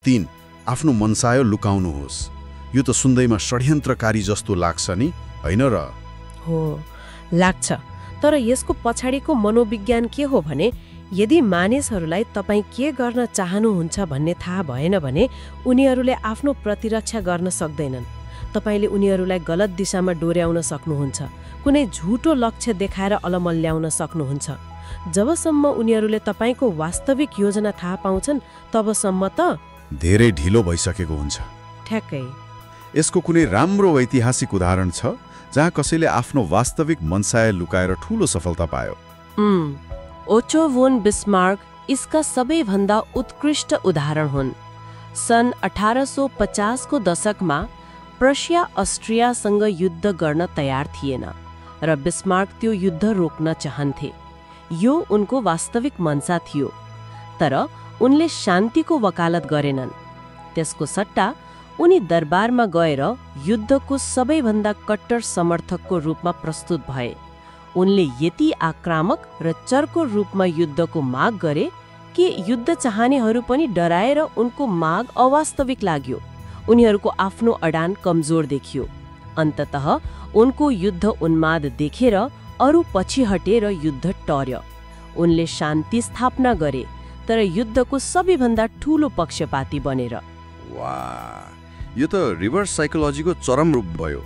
3. आफ्नो मनसाय लुकाउनुहोस्। यो त सुन्दैमा षड्यन्त्रकारी जस्तो लाग्छ नि, होइन र? हो, लाग्छ। तर यसको पछाडिको मनोविज्ञान के हो भने यदि मानिसहरूलाई तपाईँ के गर्न चाहनुहुन्छ भन्ने थाहा भएन भने उनीहरूले आफ्नो प्रतिरक्षा गर्न सक्दैनन्। तपाईँले उनीहरूलाई गलत दिशामा डोर्याउन सक्नुहुन्छ, कुनै झुटो लक्ष्य देखाएर अलमल्याउन सक्नुहुन्छ। जबसम्म उनीहरूले तपाईँको वास्तविक योजना थाहा पाउँछन् तबसम्म त धेरै ढिलो भइसकेको हुन्छ। ठ्याक्कै। यसको कुनै राम्रो ऐतिहासिक उदाहरण छ जहाँ कसैले आफ्नो वास्तविक मनसाय लुकाएर ठूलो सफलता पायो? ओटो वोन बिस्मार्क यसका सबैभन्दा उत्कृष्ट उदाहरण हुन्। सन् 1850 को दशकमा प्रसिया अस्ट्रियासँग युद्ध गर्न तयार थिएन र बिस्मार्क त्यो युद्ध रोक्न चाहन्थे। यो उनको वास्तविक मनसा थियो, तर उनले शान्तिको वकालत गरेनन्। त्यसको सट्टा उनी दरबारमा गएर युद्धको सबैभन्दा कट्टर समर्थकको रूपमा प्रस्तुत भए। उनले यति आक्रामक र चर्को रूपमा युद्धको माग गरे कि युद्ध चाहनेहरू पनि डराएर उनको माग अवास्तविक लाग्यो। उनीहरूको आफ्नो अडान कमजोर देखियो। अन्ततः उनको युद्ध उन्माद देखेर अरू पछि हटे र युद्ध टर्यो। उनले शान्ति स्थापना गरे, तर युद्धको सबैभन्दा ठूलो पक्षपाती बनेर। वाह, यो त रिभर्स साइकोलोजीको चरम रूप भयो।